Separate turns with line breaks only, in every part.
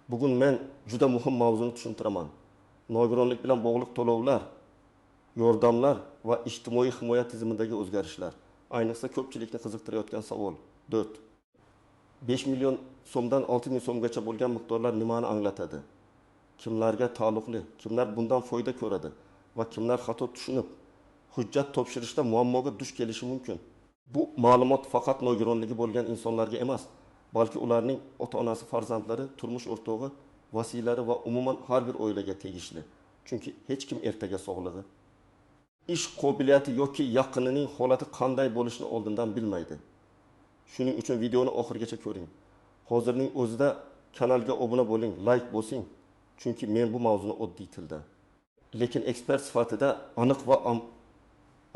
Bugun men juda muhim mavzuni tushuntiraman. Nogironlik bilan bog'liq to'lovlar, yordamlar va ijtimoiy himoya tizimidagi o'zgarishlar. Ayniqsa ko'pchilikni qiziqtirayotgan savol. 4. 5 million so'mdan 6 ming so'mgacha bo'lgan miqdorlar nimani anglatadi? Kimlarga taalluqli, kimlar bundan foyda ko'radi va kimlar xato tushunib, hujjat topshirishda muammoga duch kelishi mumkin? Bu ma'lumot faqat nogironligi bo'lgan insonlarga emas, balki ularning ota-onasi, farzandlari, turmush o'rtog'i, vasiylari va umuman har bir oilaga tegishli. Chunki hech kim ertaga sog'lig'i, ish qobiliyati yoki yaqinining holati qanday bo'lishini oldindan bilmaydi. Shuning uchun videoni oxirigacha ko'ring. Hozirning o'zida kanalga obuna bo'ling, like bosing. Chunki men bu mavzuni oddiy tilda, lekin ekspert sifatida aniq va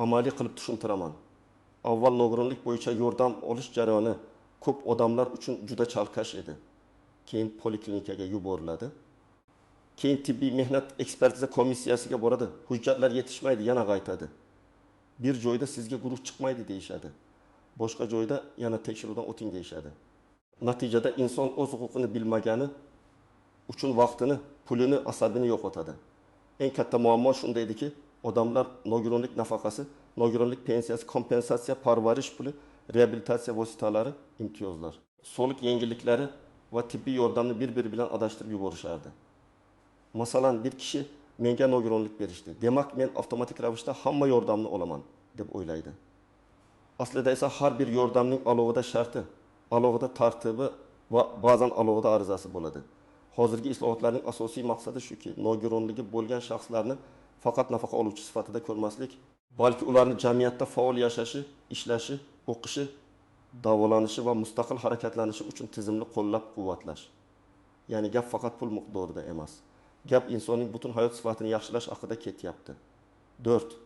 amaliy qilib tushuntiraman. Avval nogironlik bo'yicha yordam olish jarayoni ko'p odamlar uchun juda chalkash edi. Keyin poliklinikaga yuboriladi. Keyin tibbiy mehnat ekspertiza komissiyasiga boradi. Hujjatlar yetishmaydi, yana qaytadi. Bir joyda sizga guruh chiqmaydi deyishadi. Boshqa joyda yana tekshiruvdan o'ting deyishadi. Natijada inson o'z huquqini bilmagani uchun vaqtini, pulini, asabini yo'qotadi. Eng katta muammo shunda ediki, odamlar nogironlik nafaqasi, nogironlik pensiyasi, kompensatsiya, parvarish puli, reabilitatsiya vositalari, imtiyozlar, soliq yengilliklari va tibbiy yordamni bir-biri bilan adashtirib yuborishardi. Masalan, bir kishi menga nogironlik berishdi. Demak, men avtomatik ravishda hamma yordamni olaman deb o'ylaydi. Aslida esa har bir yordamning alohida sharti, alohida tartibi va ba'zan alohida arizasi bo'ladi. Hozirgi islohotlarning asosiy maqsadi shuki, nogironligi bo'lgan shaxslarni faqat nafaqa oluvchi sifatida ko'rmaslik, balki ularni jamiyatda faol yashashi, ishlashi, o'qishi, davolanishi va mustaqil harakatlanishi uchun tizimli qo'llab-quvvatlash. Ya'ni gap faqat pul miqdorida emas. Gap insonning butun hayot sifatini yaxshilash haqida ketyapti. 4.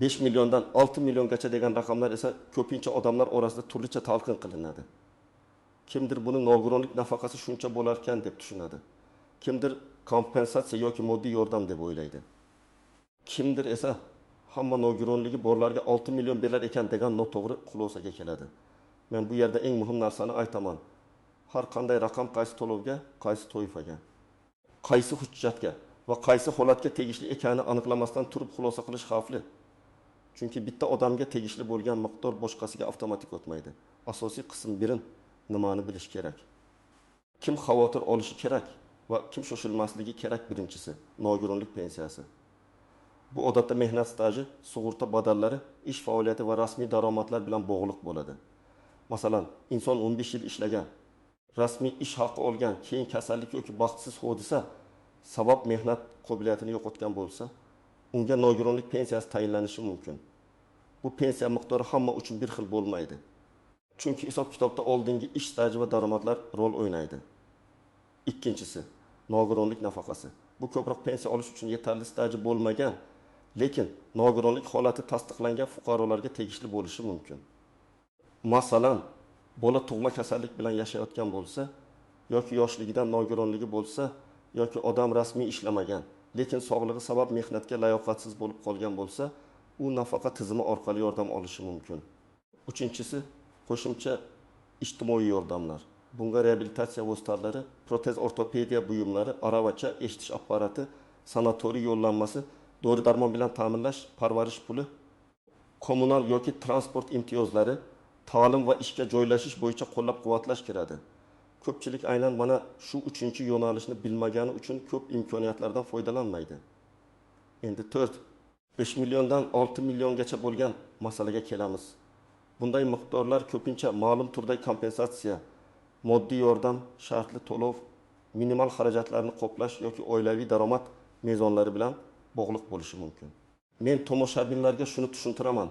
5 milliondan 6 milliongacha degan raqamlar esa ko'pincha odamlar orasida turlicha talqin qilinadi. Kimdir buni nogironlik nafaqasi shuncha bo'larkan deb tushunadi. Kimdir kompensatsiya yoki moddiy yordam deb o'ylaydi. Kimdir esa hamma nogironligi borlarga 6 million berilar ekan degan noto'g'ri xulosaga keladi. Men bu yerda eng muhim narsani aytaman. Har qanday raqam qaysi to'lovga, qaysi toifaga, qaysi hujjatga va qaysi holatga tegishli ekanini aniqlamasdan turib xulosa qilish xavfli. Chunki bitta odamga tegishli bo'lgan miqdor boshqasiga avtomatik o'tmaydi. Asosiy qism birin nimani bilish kerak? Kim xavotir olishi kerak va kim shoshilmasligi kerak? Birinchisi, nogironlik pensiyasi. Bu odatda mehnat staji, sug'urta badallari, ish faoliyati va rasmiy daromadlar bilan bog'liq bo'ladi. Masalan, inson 15 yil ishlagan, rasmiy ish haqi olgan, keyin kasallik yoki baxtsiz hodisa sabab mehnat qobiliyatini yo'qotgan bo'lsa, unga nogironlik pensiyasi tayinlanishi mumkin. Bu pensiya miqdori hamma uchun bir xil bo'lmaydi. Chunki hisob-kitobda oldingi ish staji va daromadlar rol o'ynaydi. Ikkinchisi, nogironlik nafaqasi. Bu ko'proq pensiya olish uchun yetarli staji bo'lmagan, lekin nogironlik holati tasdiqlangan fuqarolarga tegishli bo'lishi mumkin. Masalan, bola tug'ma kasallik bilan yashayotgan bo'lsa, yoki yoshligidan nogironligi bo'lsa, yoki odam rasmiy ishlamagan, lekin sog'lig'i sabab mehnatga layoqatsiz bo'lib qolgan bo'lsa, u nafaqa tizimi orqali yordam olishi mumkin. Uchinchisi, qo'shimcha ijtimoiy yordamlar. Bunga reabilitatsiya vositalari, protez ortopediya buyumlari, aravacha, eshitish apparati, sanatoriy yo'llanmasi, dori-darmon bilan ta'minlash, parvarish puli, kommunal yoki transport imtiyozlari, ta'lim va ishga joylashish bo'yicha qo'llab-quvvatlash kiradi. Ko'pchilik aynan mana shu uchinchi yo'nalishni bilmagani uchun ko'p imkoniyatlardan foydalanmaydi. Endi 4. 5 milliondan 6 milliongacha bo'lgan masalaga kelamiz. Bunday miqdorlar ko'pincha ma'lum turdagi kompensatsiya, moddiy yordam, shartli to'lov, minimal xarajatlarni qoplash yoki oilaviy daromad mezonlari bilan bog'liq bo'lishi mumkin. Men tomoshabinlarga shuni tushuntiraman.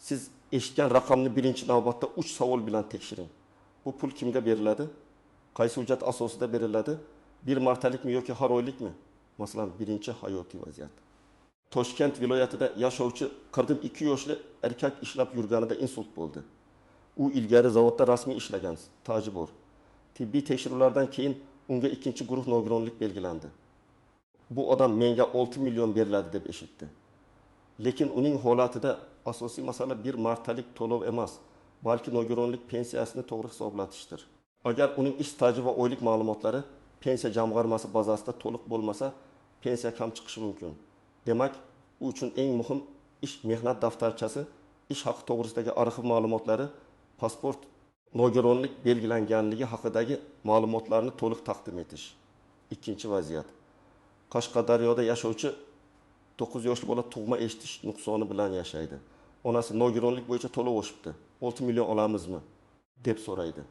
Siz eshitgan raqamni birinchi navbatda 3 savol bilan tekshiring. Bu pul kimga beriladi? Qaysi hujjat asosida beriladi? Bir martalikmi yoki har oylikmi? Masalan, birinchi hayotiy vaziyat. Toshkent viloyatida yashovchi 42 yoshli erkak ishlab yurganida insult bo'ldi. U ilgari zavodda rasmiy ishlagan, staji bor. Tibbiy tekshiruvlardan keyin unga ikkinchi guruh nogironlik belgilandi. Bu odam menga 6 million beriladi deb eshitdi. Lekin uning holatida asosiy masala bir martalik to'lov emas, balki nogironlik pensiyasini to'g'ri hisoblatishdir. Agar uning ish staji va oylik ma'lumotlari Pensiya jamg'armasi bazasida to'liq bo'lmasa, pensiya kam chiqishi mumkin. Demak, u uchun eng muhim ish mehnat daftarchasi, ish haqi to'g'risidagi arxiv ma'lumotlari, pasport, nogironlik belgilanganligi haqidagi ma'lumotlarni to'liq taqdim etish. Ikkinchi vaziyat. Qashqadaryoda yashovchi 9 yoshli bola tug'ma eshitish nuqsoni bilan yashaydi. Onasi nogironlik bo'yicha to'lov oshibdi, 6 million olamizmi, deb so'raydi.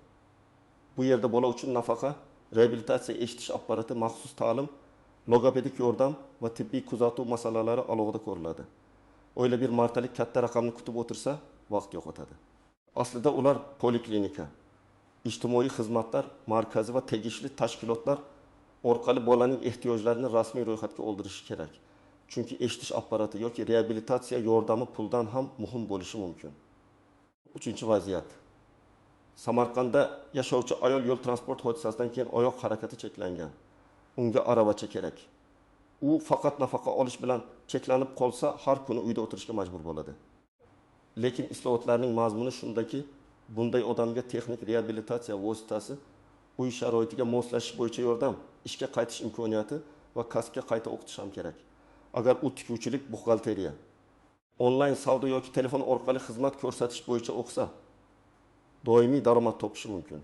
Bu yerda bola uchun nafaqa, reabilitatsiya, eshitish apparati, maxsus ta'lim, logopedik yordam va tibbiy kuzatuv masalalari alohida ko'riladi. Oila bir martalik katta raqamni kutib o'tirsa, vaqt yo'qotadi. Aslida ular poliklinika, ijtimoiy xizmatlar markazi va tegishli tashkilotlar orqali bolaning ehtiyojlarini rasmiy ro'yxatga oldirishi kerak. Chunki eshitish apparati yoki reabilitatsiya yordami puldan ham muhim bo'lishi mumkin. Uchinchi vaziyat. Samarqandda yashovchi ayol yo'l transport hodisasidan keyin oyoq harakati cheklangan. Unga aravacha kerak. U faqat nafaqa olish bilan cheklanib qolsa, har kuni uyda o'tirishga majbur bo'ladi. Lekin islohotlarning mazmuni shundaki, bunday odamga texnik reabilitatsiya vositasi, uy sharoitiga moslashish bo'yicha yordam, ishga qaytish imkoniyati va kasbga qayta o'qitish ham kerak. Agar u tikuvchilik, buxgalteriya, onlayn savdo yoki telefon orqali xizmat ko'rsatish bo'yicha o'qisa, doimiy daromad topishi mumkin.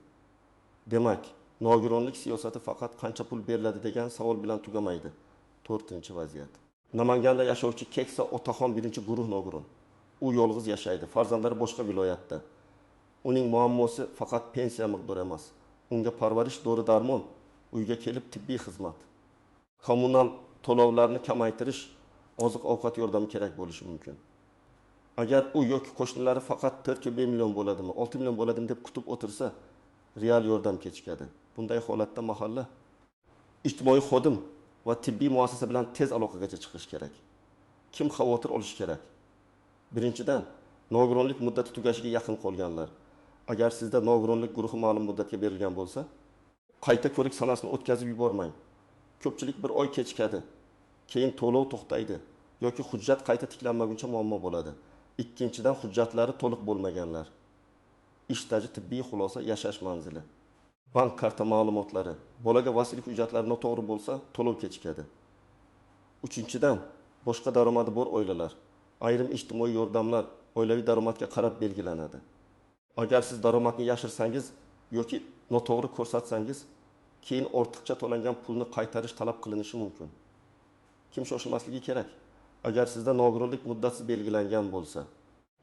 Demak, nogironlik siyosati faqat qancha pul beriladi degan savol bilan tugamaydi. To'rtinchi vaziyat. Namanganda yashovchi keksa otaxon birinchi guruh nogiron. U yolg'iz yashaydi, farzandlari boshqa viloyatda. Uning muammosi faqat pensiya miqdori emas. Unga parvarish, dori-darmon, uyga kelib tibbiy xizmat, kommunal to'lovlarni kamaytirish, oziq-ovqat yordami kerak bo'lishi mumkin. Agar u yoki qo'shnilari faqat 4,5 million bo'ladimi, 6 million bo'ladimi deb kutib o'tirsa, real yordam kechikadi. Bunday holatda mahalla ijtimoiy xodim va tibbiy muassasa bilan tez aloqagacha chiqish kerak. Kim xavotir olishi kerak? Birinchidan, nogironlik muddati tugashiga yaqin qolganlar. Agar sizda nogironlik guruhi ma'lum muddatga berilgan bo'lsa, qayta ko'rik sanasini o'tkazib yubormang. Ko'pchilik bir oy kechikadi, keyin to'lov to'xtaydi yoki hujjat qayta tiklanmaguncha muammo bo'ladi. Ikkinchidan, hujjatlari to'liq bo'lmaganlar. Ish staji, tibbiy xulosa, yashash manzili, bank karta ma'lumotlari, bolaga vasiylik hujjatlari noto'g'ri bo'lsa, to'lov kechikadi. Uchinchidan, boshqa daromadi bor oilalar. Ayrim ijtimoiy yordamlar oilaviy daromadga qarab belgilanadi. Agar siz daromadni yashirsangiz yoki noto'g'ri ko'rsatsangiz, keyin ortiqcha to'langan pulni qaytarish talab qilinishi mumkin. Kim shoshilmasligi kerak? Agar sizda nogironlik muddatsiz belgilangan bo'lsa,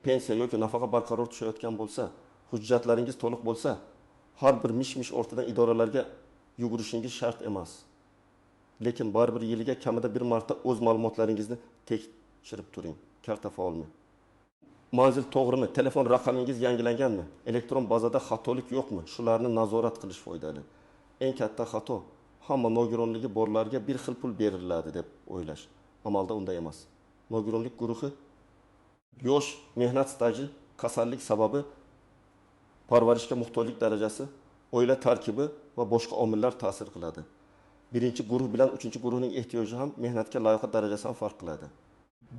pensiya yoki nafaqa barqaror tushayotgan bo'lsa, hujjatlaringiz to'liq bo'lsa, har bir mish-mish ortidan idoralarga yugurishingiz shart emas. Lekin baribir yiliga kamida bir marta o'z ma'lumotlaringizni tekshirib turing. Karta faolmi? Manzil to'g'rimi? Telefon raqamingiz yangilanganmi? Elektron bazada xatolik yo'qmi? Shularni nazorat qilish foydali. Eng katta xato hamma nogironligi borlarga bir xil pul beriladi deb o'ylash. Amalda unday emas. Nogironlik guruhi, yosh, mehnat staji, kasallik sababi, parvarishga muhtojlik darajasi, oila tarkibi va boshqa omillar ta'sir qiladi. Birinchi guruh bilan uchinchi guruhning ehtiyoji ham, mehnatga layoqat darajasi ham farq qiladi.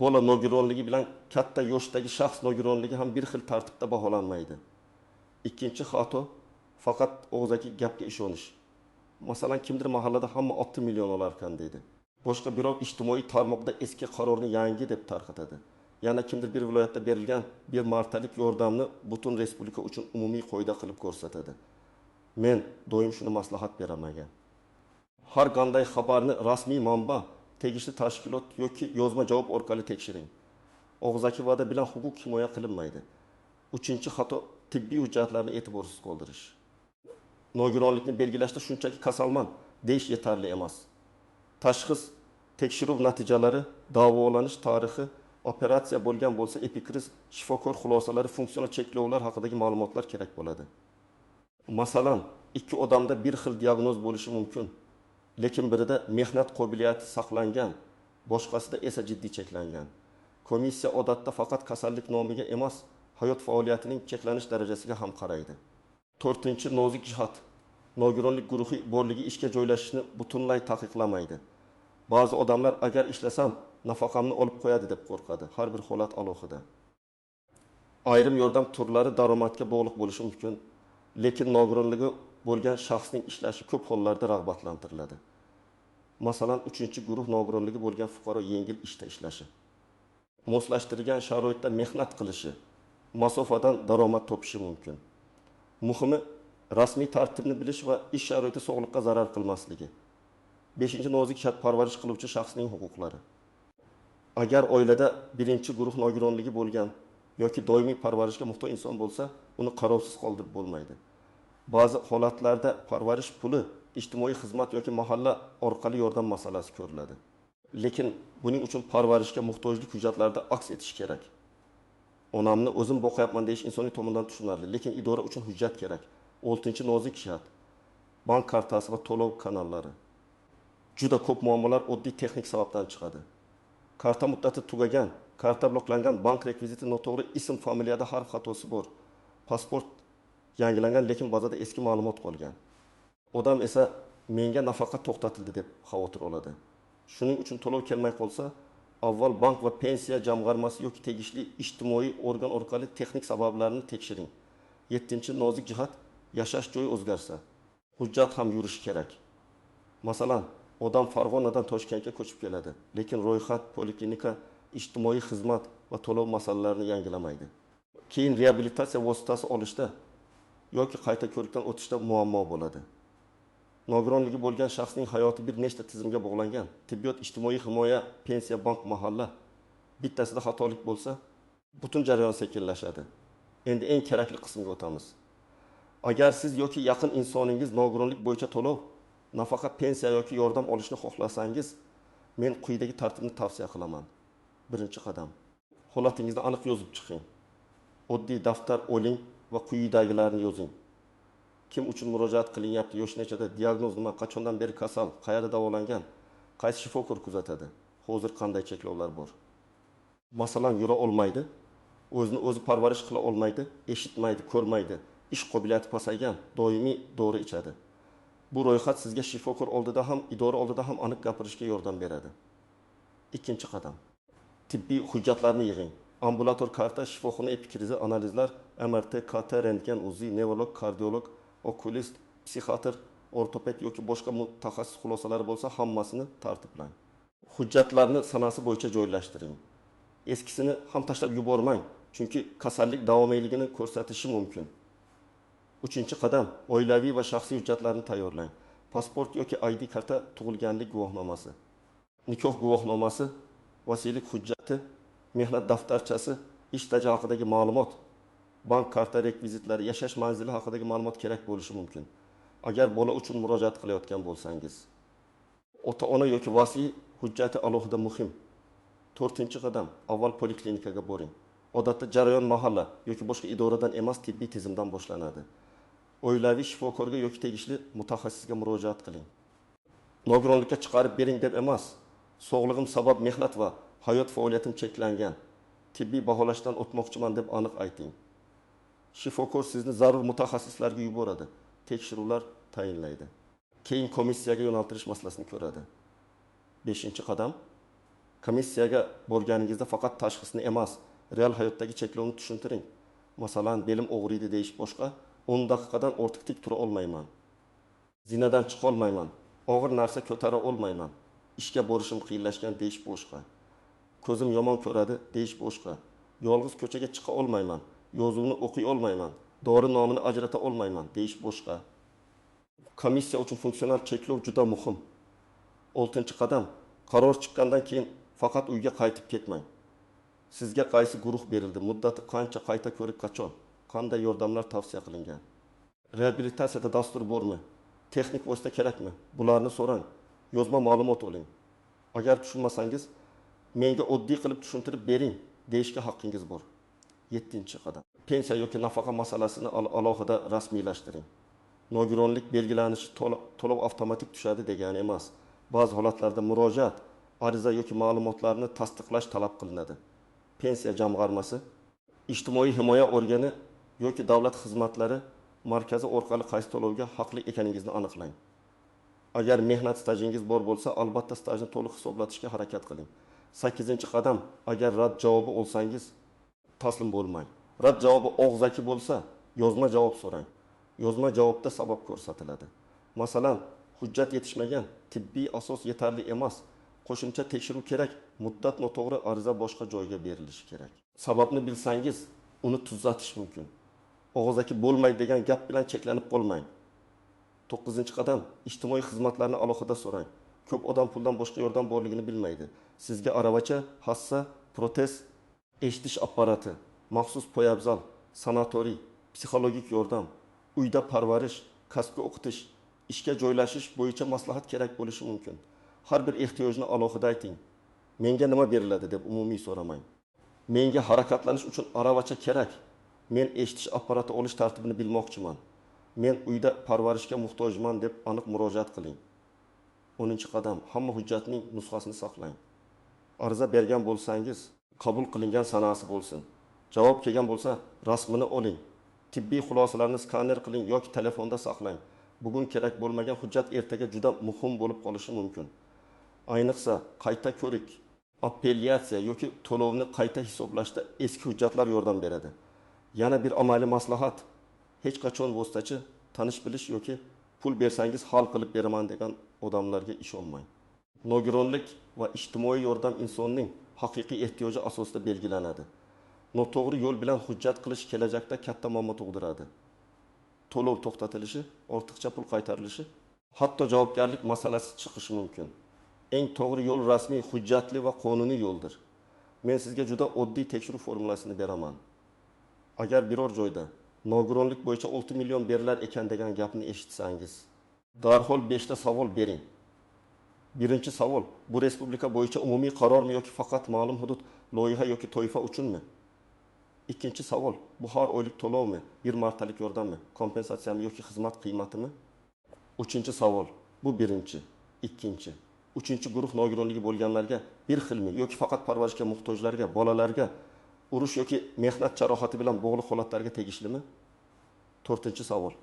Bola nogironligi bilan katta yoshdagi shaxs nogironligi ham bir xil tartibda baholanmaydi. Ikkinchi xato faqat og'zaki gapga ishonish. Masalan, kimdir mahallada hamma 6 million olarkan deydi. Boshqa birov ijtimoiy tarmoqda eski qarorni yangi deb tarqatadi. Yana kimdir bir viloyatda berilgan bir martalik yordamni butun respublika uchun umumiy qoida qilib ko'rsatadi. Men doim shuni maslahat beraman. Har qanday xabarni rasmiy manba, tegishli tashkilot yoki yozma javob orqali tekshiring. Og'zaki va'da bilan huquq himoya qilinmaydi. Uchinchi xato tibbiy hujjatlarni e'tiborsiz qoldirish. Nogironlikni belgilashda shunchaki kasalman deyish yetarli emas. Tashxis, tekshiruv natijalari, davolanish tarixi, operatsiya bo'lgan bo'lsa epikriz, shifokor xulosalari, funksional cheklovlar haqidagi ma'lumotlar kerak bo'ladi. Masalan, ikki odamda bir xil diagnoz bo'lishi mumkin, lekin birida mehnat qobiliyati saqlangan, boshqasida esa jiddiy cheklangan. Komissiya odatda faqat kasallik nomiga emas, hayot faoliyatining cheklanish darajasiga ham qaraydi. To'rtinchi nozik jihat. Nogironlik guruhi borligi ishga joylashishni butunlay taqiqlamaydi. Ba'zi odamlar agar ishlasam nafaqamni olib qo'yadi deb qo'rqadi. Har bir holat alohida. Ayrim yordam turlari daromadga bog'liq bo'lishi mumkin, lekin nogironligi bo'lgan shaxsning ishlashi ko'p hollarda rag'batlantiriladi. Masalan, 3-guruh nogironligi bo'lgan fuqaro yengil ishda ishlashi, moslashtirilgan sharoitda mehnat qilishi, masofadan daromad topishi mumkin. Muhimi, rasmiy tartibni bilish va ish sharoiti sog'liqqa zarar qilmasligi. 5-nozik shart parvarish qiluvchi shaxsning huquqlari. Agar oilada 1-guruh nogironligi bo'lgan yoki doimiy parvarishga muhtoj inson bo'lsa, uni qarovsiz qoldirib bo'lmaydi. Ba'zi holatlarda parvarish puli ijtimoiy xizmat yoki mahalla orqali yordam masalasi ko'riladi. Lekin buning uchun parvarishga muhtojlik hujjatlarida aks etish kerak. Onamni o'zim boqyapman deyish insoniy tomondan tushunarli, lekin idora uchun hujjat kerak. 6-nozik shart bank kartasi va to'lov kanallari. Juda ko'p muammolar oddiy texnik sababdan chiqadi. Karta muddati tugagan, karta bloklangan, bank rekviziti noto'g'ri, ism, familiyada harf xatosi bor. Pasport yangilangan, lekin bazada eski ma'lumot qolgan. Odam esa menga nafaqa to'xtatildi deb xavotir oladi. Shuning uchun to'lov kelmay qolsa, avval bank va pensiya jamg'armasi yoki tegishli ijtimoiy organ orqali texnik sabablarni tekshiring. 7-nozik jihat yashash joyi o'zgarsa, hujjat ham yurishi kerak. Masalan, odam Farg'onadan Toshkentga ko'chib keladi, lekin ro'yxat, poliklinika, ijtimoiy xizmat va to'lov masalalarini yangilamaydi. Keyin reabilitatsiya vositasi olishda yoki qayta ko'rikdan o'tishda muammo bo'ladi. Nogironligi bo'lgan shaxsning hayoti bir nechta tizimga bog'langan. Tibbiyot, ijtimoiy himoya, pensiya, bank, mahalla. Bittasida xatolik bo'lsa, butun jarayon sekinlashadi. Endi eng kerakli qismga o'tamiz. Agar siz yoki yaqin insoningiz nogironlik bo'yicha to'lov, nafaqa, pensiya yoki yordam olishni xohlasangiz, men quyidagi tartibni tavsiya qilaman. 1-qadam. Holatingizni aniq yozib chiqing. Oddiy daftar oling va quyidagilarni yozing. Kim uchun murojaat qilinyapti, yosh nechada, diagnoz nima, qachondan beri kasal, qayerda davolangan, qaysi shifokor kuzatadi, hozir qanday cheklovlar bor. Masalan, yura olmaydi, o'zini o'zi parvarish qila olmaydi, eshitmaydi, ko'rmaydi, ish qobiliyati pasaygan, doimiy dori ichadi. Bu ro'yxat sizga shifokor oldida ham, idora oldida ham aniq gapirishga yordam beradi. 2-qadam. Tibbiy hujjatlarni yig'ing. Ambulator karta, shifoxona epikrizi, analizlar, MRT, KT, rentgen, UZI, nevrolog, kardiolog, okulist, psixiatr, ortoped yoki boshqa mutaxassis xulosalari bo'lsa, hammasini tartiblang. Hujjatlarni sanasi bo'yicha joylashtiring. Eskisini ham tashlab yubormang, chunki kasallik davomiyligini ko'rsatishi mumkin. 3-qadam. Oilaviy va shaxsiy hujjatlarni tayyorlang. Pasport yoki ID karta, tug'ilganlik guvohnomasi, nikoh guvohnomasi, vasiylik hujjati, mehnat daftarchasi, ish staji haqidagi ma'lumot, bank karta rekvizitlari, yashash manzili haqidagi ma'lumot kerak bo'lishi mumkin. Agar bola uchun murojaat qilayotgan bo'lsangiz, ota-ona yoki vasiy hujjati alohida muhim. 4-qadam. Avval poliklinikaga boring. Odatda jarayon mahalla yoki boshqa idoradan emas, tibbiy tizimdan boshlanadi. Oilaviy shifokorga yoki tegishli mutaxassisga murojaat qiling. Nogironlikka chiqarib bering deb emas, sog'lig'im sabab mehnat va hayot faoliyatim cheklangan, tibbiy baholashdan o'tmoqchiman deb aniq ayting. Shifokor sizni zarur mutaxassislarga yuboradi, tekshiruvlar tayinlaydi. Keyin komissiyaga yo'naltirish masalasini ko'radi. 5-qadam. Komissiyaga borganingizda faqat tashxisni emas, real hayotdagi cheklovni tushuntiring. Masalan, belim og'riydi deyish boshqa, 10 daqiqadan ortiq tik tura olmayman. Zinadan chiqa olmayman, og'ir narsa ko'tara olmayman, ishga borishim qiyinlashgan deyish boshqa. Ko'zim yomon ko'radi deyish boshqa. Yolg'iz ko'chaga chiqa olmayman, yozuvni o'qiy olmayman, dori nomini ajrata olmayman deyish boshqa. Komissiya uchun funksional cheklov juda muhim. 6-qadam. Qaror chiqqandan keyin faqat uyga qaytib ketmang. Sizga qaysi guruh berildi, muddati qancha, qayta ko'rib qachon, qanday yordamlar tavsiya qilingan? Reabilitatsiyada dastur bormi? Texnik vosita kerakmi? Bularni so'rang. Yozma ma'lumot oling. Agar tushunmasangiz, menga oddiy qilib tushuntirib bering deyishga haqqingiz bor. 7-qadam. Pensiya yoki nafaqa masalasini alohida rasmiylashtiring. Nogironlik belgilanishi to'lov avtomatik tushadi degani emas. Ba'zi holatlarda murojaat, ariza yoki ma'lumotlarni tasdiqlash talab qilinadi. Pensiya jamg'armasi, ijtimoiy himoya organi yoki davlat xizmatlari markazi orqali qaysi to'lovga haqli ekaningizni aniqlang. Agar mehnat stajingiz bor bo'lsa, albatta stajni to'liq hisoblatishga harakat qiling. 8-qadam. Agar rad javobi olsangiz, taslim bo'lmang. Rad javobi og'zaki bo'lsa, yozma javob so'rang. Yozma javobda sabab ko'rsatiladi. Masalan, hujjat yetishmagan, tibbiy asos yetarli emas, qo'shimcha tekshiruv kerak, muddat noto'g'ri, ariza boshqa joyga berilishi kerak. Sababni bilsangiz, uni tuzatish mumkin. Og'zaki bo'lmaydi degan gap bilan cheklanib qolmang. To'qqizinchi qadam: ijtimoiy xizmatlarni alohida so'rang. Ko'p odam puldan boshqa yordam borligini bilmaydi. Sizga aravacha, hassa, protez, eshitish apparati, maxsus poyabzal, sanatoriy, psixologik yordam, uyda parvarish, kasbga o'qitish, ishga joylashish bo'yicha maslahat kerak bo'lishi mumkin. Har bir ehtiyojni alohida ayting. Menga nima beriladi deb umumiy so'ramang. Menga harakatlanish uchun aravacha kerak. Men eshitish apparati olish tartibini bilmoqchiman. Men uyda parvarishga muhtojman deb aniq murojaat qiling. 10-qadam: hamma hujjatning nusxasini saqlang. Ariza bergan bo'lsangiz, qabul qilingan sanasi bo'lsin. Javob kelgan bo'lsa, rasmini oling. Tibbiy xulosalarni skaner qiling yoki telefonda saqlang. Bugun kerak bo'lmagan hujjat ertaga juda muhim bo'lib qolishi mumkin. Ayniqsa, qayta ko'rik, apellyatsiya yoki to'lovni qayta hisoblashda eski hujjatlar yordam beradi. Yana bir amaliy maslahat: hech qachon vositachi, tanish bilish yoki pul bersangiz hal qilib beraman degan odamlarga ishonmang. Nogironlik va ijtimoiy yordam insonning haqiqiy ehtiyoji asosida belgilanadi. Noto'g'ri yo'l bilan hujjat qilish kelajakda katta muammo tug'diradi. To'lov to'xtatilishi, ortiqcha pul qaytarilishi, hatto javobgarlik masalasi chiqishi mumkin. Eng to'g'ri yo'l rasmiy, hujjatli va qonuniy yo'ldir. Men sizga juda oddiy tekshiruv formulasini beraman. Agar biror joyda nogironlik bo'yicha 6 million berilar ekan degan gapni eshitsangiz, darhol 5 ta savol bering. Birinchi savol: bu respublika bo'yicha umumiy qarormi yoki faqat ma'lum hudud, loyiha yoki toifa uchunmi? Ikkinchi savol: bu har oylik to'lovmi, bir martalik yordammi, kompensatsiyami yoki xizmat qiymatimi? Uchinchi savol: bu birinchi, ikkinchi, uchinchi guruh nogironligi bo'lganlarga bir xilmi yoki faqat parvarishga muhtojlarga, bolalarga, urush yoki mehnat jarohati bilan bog'liq holatlarga tegishlimi? To'rtinchi savol: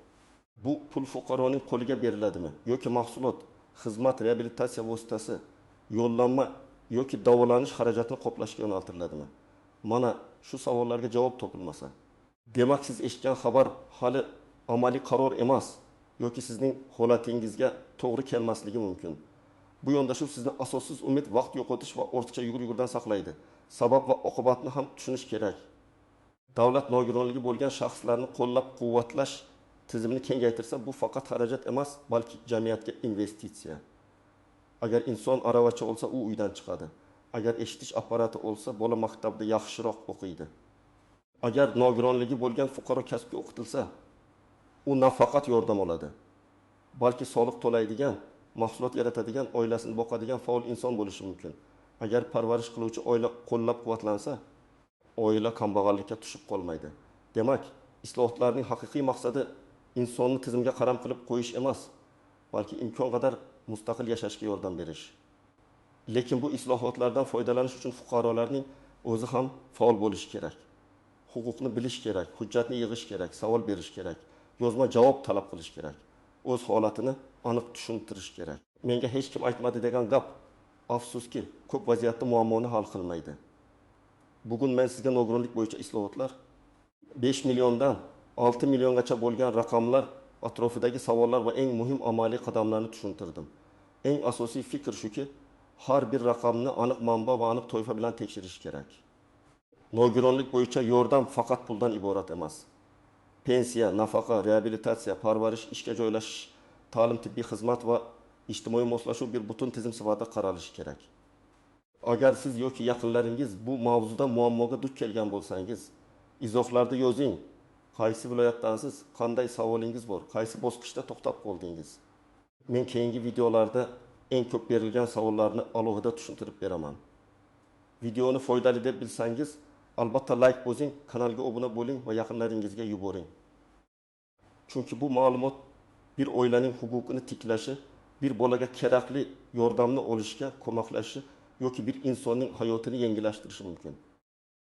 bu pul fuqaroning qo'liga beriladimi yoki mahsulot, xizmat, reabilitatsiya vositasi, yo'llanma yoki davolanish xarajatini qoplashga yo'naltiriladimi? Mana shu savollarga javob topilmasa, demak siz eshitgan xabar hali amaliy qaror emas yoki sizning holatingizga to'g'ri kelmasligi mumkin. Bu yondashuv sizni asossiz umid, vaqt yo'qotish va ortiqcha yugur-yugurdan saqlaydi. Sabab va oqibatni ham tushunish kerak. Davlat nogironligi bo'lgan shaxslarni qo'llab-quvvatlash tizimini kengaytirsa, bu faqat xarajat emas, balki jamiyatga investitsiya. Agar inson aravacha olsa, u uydan chiqadi. Agar eshitish apparati olsa, bola maktabda yaxshiroq o'qiydi. Agar nogironligi bo'lgan fuqaro kasbga o'qitilsa, u nafaqat yordam oladi, balki soliq to'laydigan, mahsulot yaratadigan, oilasini boqadigan faol inson bo'lishi mumkin. Agar parvarish qiluvchi oila qo'llab-quvvatlansa, oila kambag'allikka tushib qolmaydi. Demak, islohotlarning haqiqiy maqsadi insonni tizimga qaram qilib qo'yish emas, balki imkon qadar mustaqil yashashga yordam berish. Lekin bu islohotlardan foydalanish uchun fuqarolarning o'zi ham faol bo'lishi kerak. Huquqni bilish kerak, hujjatni yig'ish kerak, savol berish kerak, yozma javob talab qilish kerak, o'z holatini aniq tushuntirish kerak. Menga hech kim aytmadi degan gap, afsuski, ko'p vaziyatda muammoni hal qilmaydi. Bugun men sizga nogironlik bo'yicha islohotlar 5 milliondan 6 milliongacha bo'lgan raqamlar atrofidagi savollar va eng muhim amaliy qadamlarni tushuntirdim. Eng asosiy fikr shuki, har bir raqamni aniq manba va aniq toifa bilan tekshirish kerak. Nogironlik bo'yicha yordam faqat puldan iborat emas. Pensiya, nafaqa, reabilitatsiya, parvarish, ishga joylashish, ta'lim, tibbiy xizmat va ijtimoiy moslashuv bir butun tizim sifatida qaralishi kerak. Agar siz yoki yaqinlaringiz bu mavzuda muammoga duch kelgan bo'lsangiz, izohlarda yozing. Qaysi viloyatdansiz, qanday savolingiz bor, qaysi bosqichda to'xtab qoldingiz? Men keyingi videolarda eng ko'p berilgan savollarni alohida tushuntirib beraman. Videoni foydali deb bilsangiz, albatta like bosing, kanalga obuna bo'ling va yaqinlaringizga yuboring. Chunki bu ma'lumot bir oilaning huquqini tiklashi, bir bolaga kerakli yordamni olishga ko'maklashishi yoki bir insonning hayotini yengillashtirishi mumkin.